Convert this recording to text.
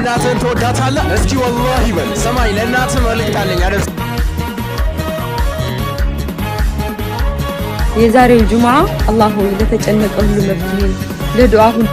እናትህን ትወዳታለህ? እስኪ ወላሂ በል። ሰማኝ፣ ለእናትህ መልእክት አለኝ አይደል? የዛሬው ጁምዓ አላህ ሆይ ለተጨነቀ ሁሉ መፍትሄን ለዱዓ ሁሉ